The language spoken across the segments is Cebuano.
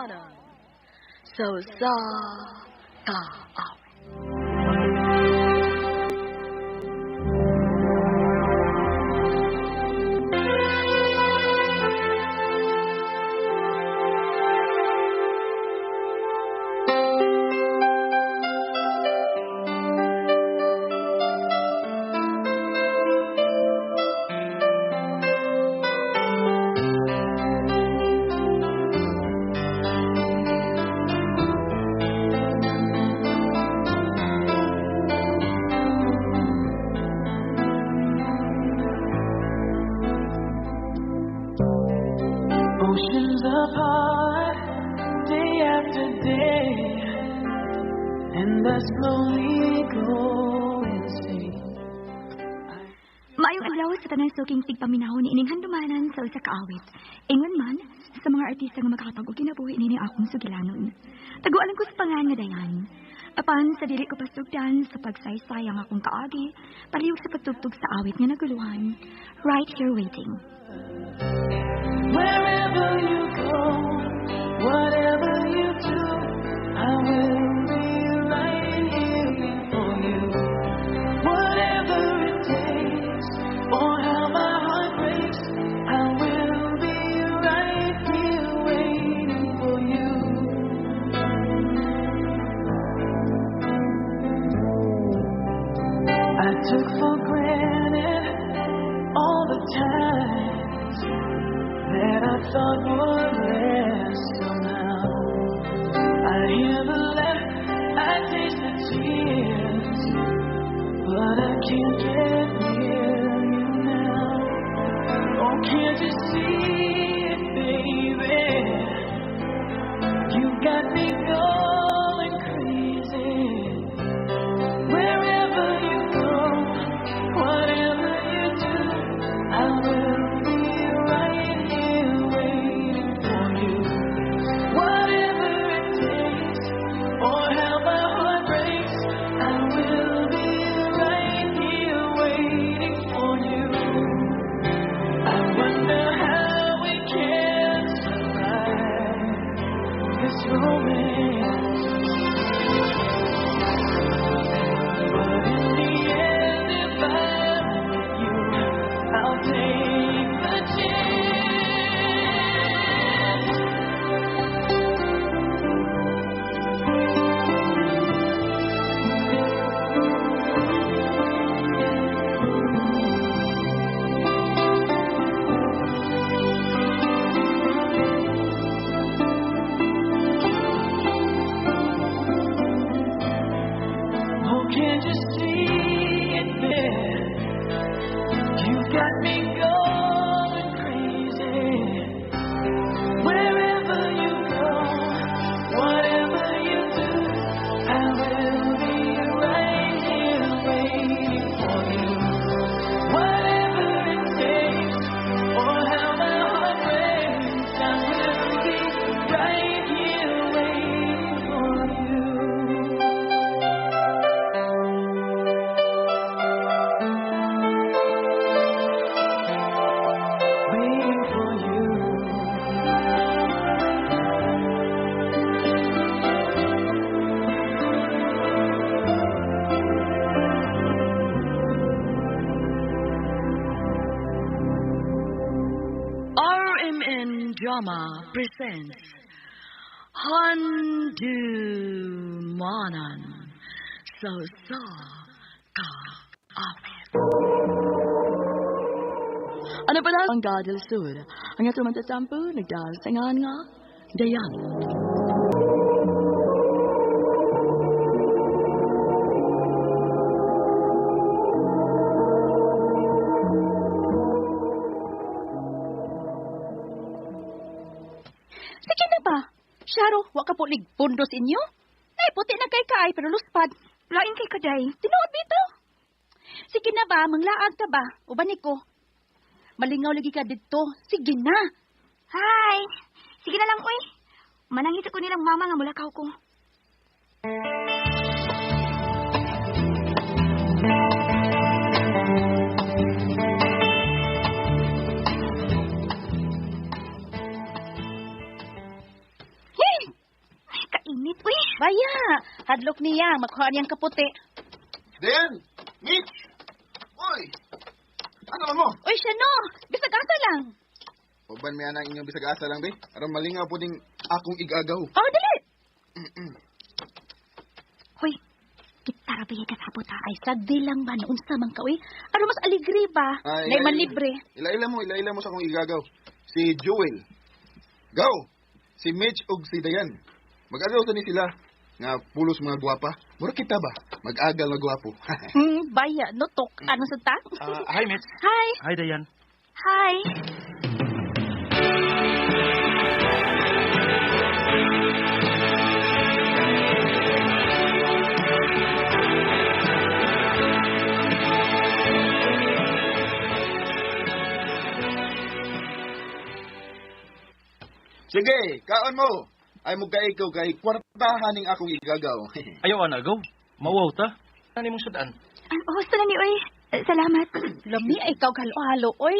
Handumanan sa usa ka awit. Oceans apart, day after day, and I slowly go insane. Maayong adlaw sa tanan suking tigpaminaw ni ining handumanan sa usa ka awit. Ingon man sa mga artista nga makahatag og kinabuhi niini akong sugilanon. Taguan ko sa pangan nga Dayan. Apan sa dili ko pasugdan sa pagsaysay ang akong kaagi, palihog sa pagtugtog sa awit nga naguluhan. Right Here Waiting. Wherever you go, whatever you do, I will be right here for you. Whatever it takes, or how my heart breaks, I will be right here waiting for you. I took for granted all the times that I thought would last somehow. I hear the laugh, I taste the tears, but I can't get near you now. Oh, can't you see it, baby? You got me going crazy. Wherever you go, whatever you do, I will be right here waiting for you. Whatever it takes, or how my heart breaks, I will be right here waiting for you. I wonder how we can survive this romance. But in the end, if I'm with you, I'll take the chance. Oh, can't you see it there? You got me going crazy. Wherever you go, whatever you do, I will be right here waiting for you. Whatever it takes, or how my heart breaks, I will be right here waiting for you. Waiting for you. RMN Drama presents Handumanan sa usa ka awit. Ano pa na ang God del Sur? Ang atong mantatampo, nagdahal sa nga nga, Dayan. Sige na ba? Sharo, wa ka pulig pundos inyo? Nay, puti na kay kaay, pero luspad. Lain kay kaday. Tinuod dito. Sige na ba, manglaag ka ba? Uban ni ko. Malingaw lagi ka dito. Sige na. Hi! Sige na lang, uy. Manangit ako nilang mama nga mulakaw ko. Hey! Baya, hadlok niya, makuha niyang kaputi. Dayan! Mitch! Uy! Ano man mo? Uy, siya no, bisag asa lang. Uban may anang inyong bisag asa lang, be. Aron malingaw po ding akong igagaw. Oh, dali. Hoy, gitara ba kasabot ha? Ay, sagdi lang ba, naunsa man ka, uy. Ano mas aligri ba? Ay, Nay man libre. Ilaila mo sa akong igagaw. Si Joel. Go! Si Mitch ug si Dayan. Mag-agaw sa ni sila nga pulos mga gwapa. Mura kita ba? Mag-agal nga gwapo. Baya, no, tok. Ano sa ta? Hi, Mitch. Hi. Hi, Dayan. Hi. Sige, kaon mo. Ay mo kay ikaw kay kwartahan ning akong igagaw. Ayaw, ana, go. Mauwaw ta. Ano mong sudan? Husto na ni, oy. Salamat. Lami ay ikaw halo-halo, oy.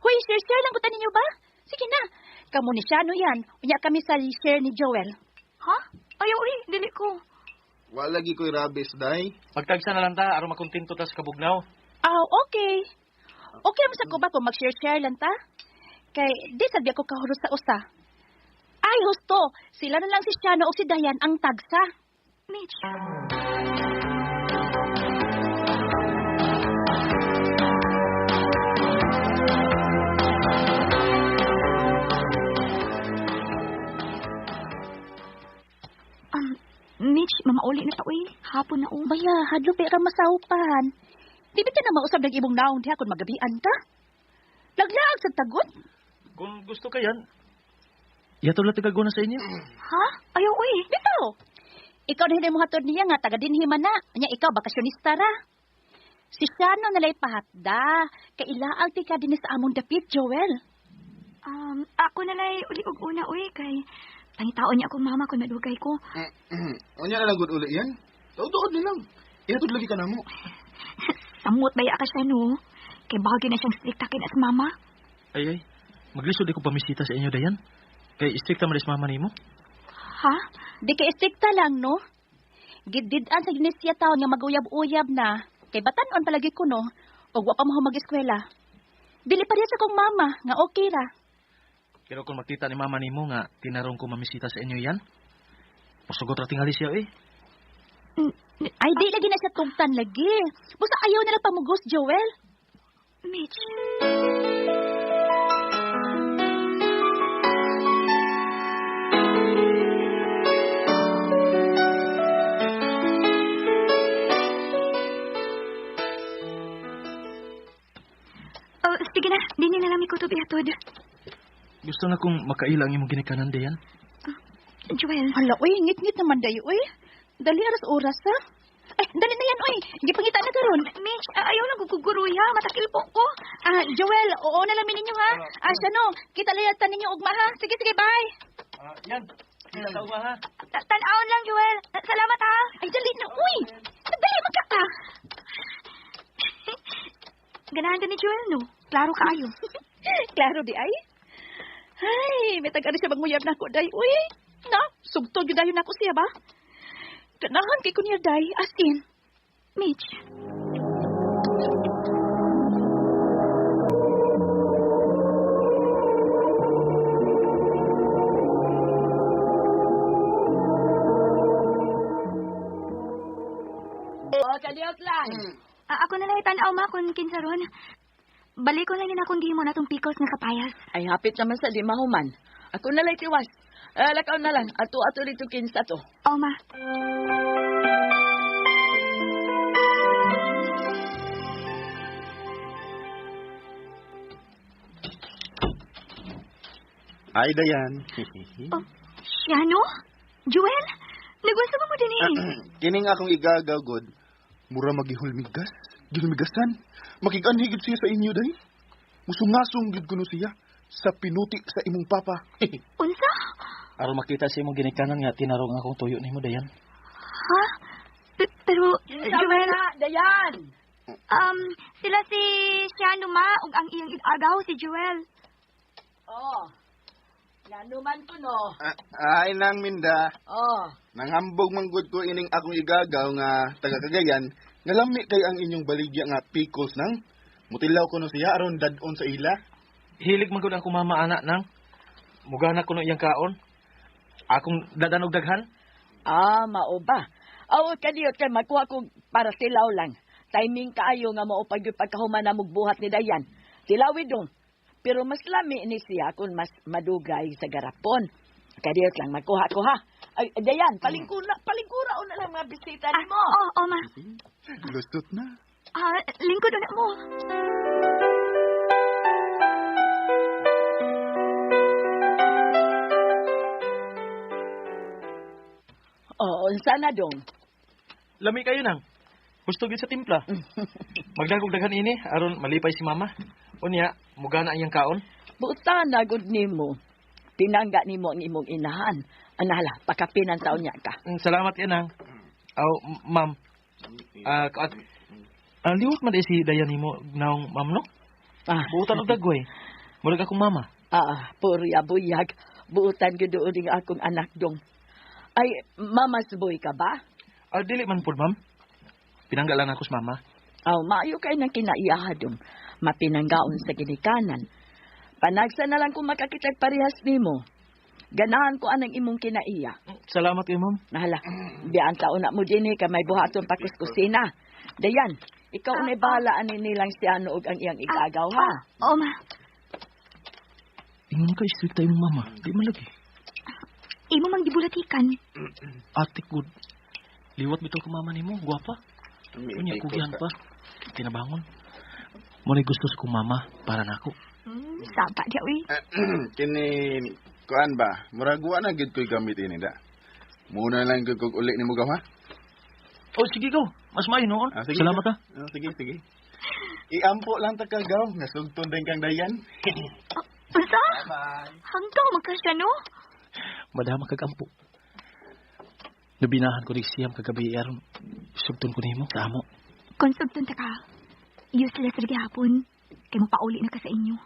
Hoy, share-share lang ko ninyo ba? Sige na. Kamu ni Shano yan. Unya kami sa share ni Joel. Ha? Ayaw, oy. Dili ko. Wala lagi ko'y rabis, day. Magtagsa na lang ta, aron makontento ta sa kabugnaw. Ah, okay. Okay mo sa ko ba kung mag-share-share lang ta? Kay di sabi ako kahuro sa usa. Ay, husto. Sila na lang si Shano o si Dayan ang tagsa. Mitch. Mitch, mamauli na ta, uy. Hapon na, oh. Baya, hadlo pa ka masaupan. Di ba ka na mausab ng imong naong diha kung magabian ka? Laglaag sa tagot. Kung gusto ka yan, yato lang tagago na sa inyo. Ha? Ayaw, uy. Bitaw. Ikaw na hindi mo hatod niya nga taga dinhi man na. Nya ikaw bakasyonista ra. Si Shano nalay pahatda. Kailaag ti ka dinhi sa among dapit, Joel. Ako na lay uli og una, uy. Kay pangitaon niya akong mama kung madugay ko. Unya na lang gud uli yan. Tuod ni lang. Ihatod lagi ka na mo. Samot baya ka siya, no? Kay bagay na siyang strikta kay na sa mama. Ay, ay. Maglisod ko pamisita sa inyo, Dayan. Kay strikta man is mama nimo. Ha? Di kay istrikta lang, no? Giddidan sa Iglesia taon nga maguyab-uyab na. Kay batan-on palagi ko, no? Og wa pa mo mag-eskwela. Dili pa sa kong mama, nga okay ra. Pero kung makita ni mama nimo nga tinarong ko mamisita sa inyo yan, pasugot ra tingali siya, eh. Ay, di lagi na siya tugtan lagi. Basta ayaw na lang pamugos, Joel. Mitch. Oh, sige na. Di na lang ikutob ihatod. Gusto na kong makaila ang imong ginikanan, Dayan. Joel. Hala, uy, ngit-ngit naman dayo, uy. Dali aras oras, ha? Ay, dali na yan, uy. Gipangita na karon. Mitch, ayaw lang guguguruya. Matakil po ko. Ah, Joel, oo na lamin ninyo, ha? Ah, siya, no. Kita layatan ninyo ugma, ha? Sige, sige, bye. Yan. Kita sa ugma, ha? Tan-aon lang, Joel. Salamat, ha? Ay, dali na, uy. Dali, magka ka. Ganahan ka ni Joel, no? Klaro kaayo. Klaro di ay. Ay, may tag-ari siya manguyab na ako, day, uy. Na, sugtod yun dayon ako siya ba? Ganahan kay ko niya, day, as in. Mitch. Oh, kaliyot lang. Ako na lang itanaw, ma, kung kinsa ron. Balik ko lang yun akong gihimo na tong pickles nga kapayas. Ay, hapit naman sa 5 human. Ako na lang tiwas. Lakaw na lang. Ato-ato dito kinsa to. Oh, ma. Ay, Dayan. Oh, siya, no? Joel? Nagunsa mo mo din eh. Kining akong igagaw, god. Mura magihulmigas. Gihulmigasan. Makiganhi gid siya sa inyo, day. Musungasong gid kuno siya sa pinuti sa imong papa. Unsa? Aron makita sa imong ginikanan nga tinarong akong tuyo nimo, Dayan. Ha? Pero, Joel, na, Dayan! sila si Shano, ma, ug ang iyang igagaw, si Joel. Oh. Ngano man ko no? Ay nang Minda, Oh, nanghambog manggod ko ining akong igagaw nga taga Cagayan, nga lami kay ang inyong baligya nga pickles nang. Mutilaw ko no siya aron dadon sa ila. Hilig man gud ako mama ana nang. Mugana ko no iyang kaon. Akong dadanog daghan. ah, mao ba? Aw, kadiyot kay magkuha kog para tilaw lang. Timing kaayo nga mao pag pagkahuman na mugbuhat ni Dayan. Tilawi dong. Pero mas lami ni siya kung mas madugay sa garapon. Kadiyot lang magkuha ko ha. Ay, Dayan, palingkura, palingkura na lang mga bisita nimo. Oh, oh, ma. Lusot na. Ah, lingkod na mo. Oo, unsa na dong? Lami kayo nang. Gusto gid sa timpla. Magdagog daghan ini aron malipay si mama. Unya, mugana ang iyang kaon. Buta na gud nimo. Tinangga nimo ang imong inahan. Anala, pakapinan taon niya ka. Salamat yan nang. Aw, ma'am. Ah, liwat man di si Dayan nimo naong ma'am no? Ah, Buutan og dagway. Murag akong mama. Ah, purya buyag. Buutan gyud doon ning akong anak dong. Ay, mama's boy ka ba? Ah, dili man pud ma'am. Pinangga lang ako sa mama. Aw, maayo kay nang kinaiyaha dong. Mapinanggaon sa ginikanan. Panagsa na lang kung makakitag parehas nimo. Ganahan ko anang imong kinaiya. Salamat kayo ma'am. Nahala, biyaan taon na mo din eh, kay may buhaton pa kus kusina. Dayan, ikaw Ah, na bahala ani nilang siya og ang iyang igagaw ha. Oh, ma. Ingon ka istrikta imong mama. Di man lagi. Imo mang gibulatikan. Ate good. Liwat bitaw ka mama nimo, gwapa. Unya kugihan pa. Tinabangon. Mo ni gusto sa kong mama para nako. Saba di uy. Kini kuan ba? Murag wa na gid ko'y gamit ini da. Muna lang gud kog uli nimo gaw ha. Oh, sige go. Mas maayo noon. Ah, sige, Salamat ha. Ah, sige, sige. Iampo lang ta ka gaw, nga sugton din kang Dayan. Unsa? Bye. Hanggaw man ka siya, no? Madama kag ampo. Nabinahan ko ni siyam kagabi aron sugton ko nimo sa amo. Kung sugton ta ka, useless ra gihapon. Kay mopauli na ka sa inyo.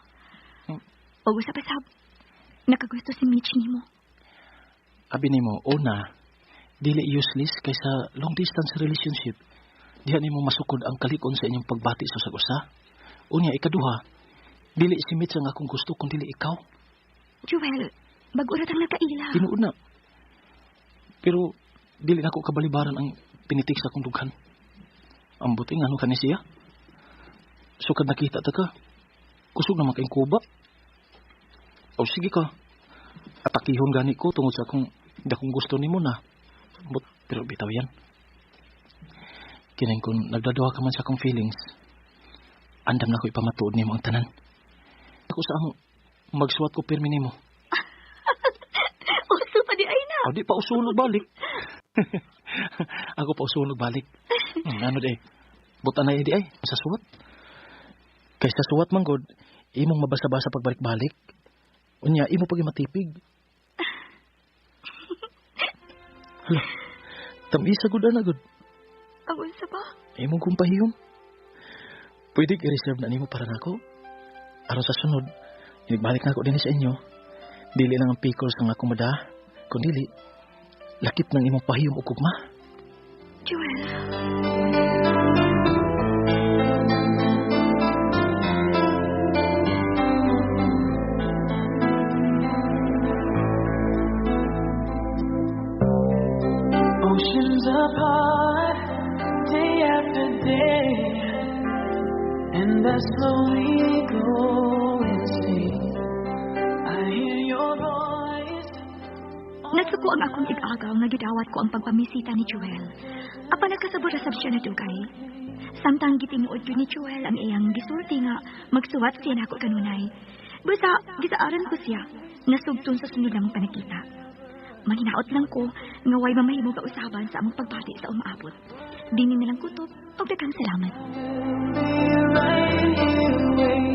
O usa pa sab, nakagusto si Mitch nimo. Abi nimo una dili useless kaysa long distance relationship. Diha nimo masukod ang kalikon sa inyong pagbati sa usag usa. Unya ikaduha, dili si Mitch ang akong gusto kun dili ikaw. Joel, bag-o ra tang nagkaila. Tinuod na. Pero dili nako kabalibaran ang pinitik sa akong dughan. Ambot ing ano kani siya. Sukad nakita ta ka. Kusog naman kayong kuba. O sige ka. Atakihon gani ko tungod sa akong dakong gusto nimo na. Ambot, pero bitaw yan. Kinang kung nagdaduha ka man sa akong feelings, andam na ko ipamatuod nimo ang tanan. Ako sa amo, magsuwat ko pirmi nimo. Uso pa di ay na. O di pa usunog balik. Ako pa usunog balik. Ano di ay? Buta na di ay, sa suwat. Kay sa suwat man god, imong mabasa-basa pagbalik-balik. Unya, imo pag matipig. Hala, tamisa gud ana gud. Ang unsa ba? Imong kong pahiyom. Pwede i-reserve na nimo para nako. Aron sa sunod, inigbalik na ako din sa inyo. Dili lang ang pickles ang akong mada, kundi lakip ng imong pahiyom ug kugma. Joel. Oceans apart, day after day, and I slowly go insane. I hear your voice. Nasuko ang akong igagaw nga gidawat ko ang pagpamisita ni Joel. Apan nagkasabot ra sab siya na dugay. Samtang gitinuod yun ni Joel ang iyang gisulti nga magsuwat siya nako kanunay. Basta gisaaran ko siya nasugton sa sunod namong panagkita. Manghinaot lang ko nga way mamahimo kausaban sa among pagbati sa umaabot. Dini na lang kutob og daghang salamat. Right here waiting.